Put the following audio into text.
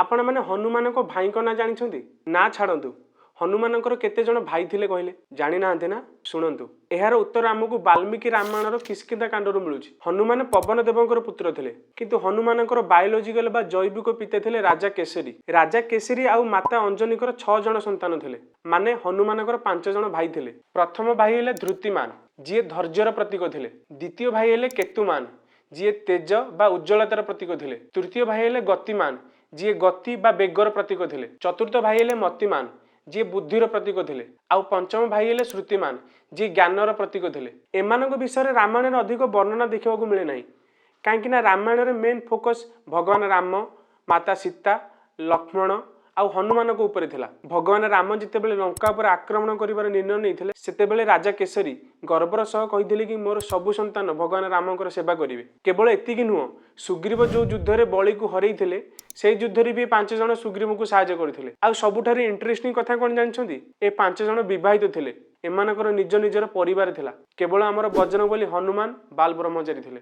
ଆପଣମାନେ ହନୁମାନଙ୍କ ଭାଇଙ୍କ ନାଁ ଜାଣିଛନ୍ତି ନା? ଛାଡ଼ନ୍ତୁ, ହନୁମାନଙ୍କର କେତେ ଜଣ ଭାଇ ଥିଲେ କହିଲେ? ଜାଣିନାହାନ୍ତି ନା? ଶୁଣନ୍ତୁ, ଏହାର ଉତ୍ତର ଆମକୁ ବାଲ୍ମୀକି ରାମାୟଣର କିଷ୍କିନ୍ଧା କାଣ୍ଡରୁ ମିଳୁଛି। ହନୁମାନ ପବନ ଦେବଙ୍କର ପୁତ୍ର ଥିଲେ, କିନ୍ତୁ ହନୁମାନଙ୍କର ବାୟୋଲୋଜିକାଲ ବା ଜୈବିକ ପିତା ଥିଲେ ରାଜା କେଶରୀ। ରାଜା କେଶରୀ ଆଉ ମାତା ଅଞ୍ଜନୀଙ୍କର ଛଅ ଜଣ ସନ୍ତାନ ଥିଲେ, ମାନେ ହନୁମାନଙ୍କର ପାଞ୍ଚ ଜଣ ଭାଇ ଥିଲେ। ପ୍ରଥମ ଭାଇ ହେଲେ ଧୃତିମାନ, ଯିଏ ଧୈର୍ଯ୍ୟର ପ୍ରତୀକ ଥିଲେ। ଦ୍ୱିତୀୟ ଭାଇ ହେଲେ କେତୁମାନ, ଯିଏ ତେଜ ବା ଉଜ୍ଜଳତାର ପ୍ରତୀକ ଥିଲେ। ତୃତୀୟ ଭାଇ ହେଲେ ଗତିମାନ, ଯିଏ ଗତି ବା ବେଗର ପ୍ରତୀକ ଥିଲେ। ଚତୁର୍ଥ ଭାଇ ହେଲେ ମତିମାନ, ଯିଏ ବୁଦ୍ଧିର ପ୍ରତୀକ ଥିଲେ। ଆଉ ପଞ୍ଚମ ଭାଇ ହେଲେ ଶ୍ରୁତିମାନ, ଯିଏ ଜ୍ଞାନର ପ୍ରତୀକ ଥିଲେ। ଏମାନଙ୍କ ବିଷୟରେ ରାମାୟଣରେ ଅଧିକ ବର୍ଣ୍ଣନା ଦେଖିବାକୁ ମିଳେ ନାହିଁ, କାହିଁକି ନା ରାମାୟଣରେ ମେନ୍ ଫୋକସ୍ ଭଗବାନ ରାମ, ମାତା ସୀତା, ଲକ୍ଷ୍ମଣ ଆଉ ହନୁମାନଙ୍କ ଉପରେ ଥିଲା। ଭଗବାନ ରାମ ଯେତେବେଳେ ଲଙ୍କା ଉପରେ ଆକ୍ରମଣ କରିବାର ନିର୍ଣ୍ଣୟ ନେଇଥିଲେ, ସେତେବେଳେ ରାଜା କେଶରୀ ଗର୍ବର ସହ କହିଥିଲେ କି ମୋର ସବୁ ସନ୍ତାନ ଭଗବାନ ରାମଙ୍କର ସେବା କରିବେ। କେବଳ ଏତିକି ନୁହଁ, ସୁଗ୍ରୀବ ଯୋଉ ଯୁଦ୍ଧରେ ବଳିକୁ ହରେଇଥିଲେ, ସେଇ ଯୁଦ୍ଧରେ ବି ଏ ପାଞ୍ଚ ଜଣ ସୁଗ୍ରୀବଙ୍କୁ ସାହାଯ୍ୟ କରିଥିଲେ। ଆଉ ସବୁଠାରୁ ଇଣ୍ଟରେଷ୍ଟିଂ କଥା କ'ଣ ଜାଣିଛନ୍ତି? ଏ ପାଞ୍ଚ ଜଣ ବିବାହିତ ଥିଲେ। ଏମାନଙ୍କର ନିଜ ନିଜର ପରିବାର ଥିଲା। କେବଳ ଆମର ବଜରଙ୍ଗବଲି ହନୁମାନ ବାଲ ବ୍ରହ୍ମଚାରୀ ଥିଲେ।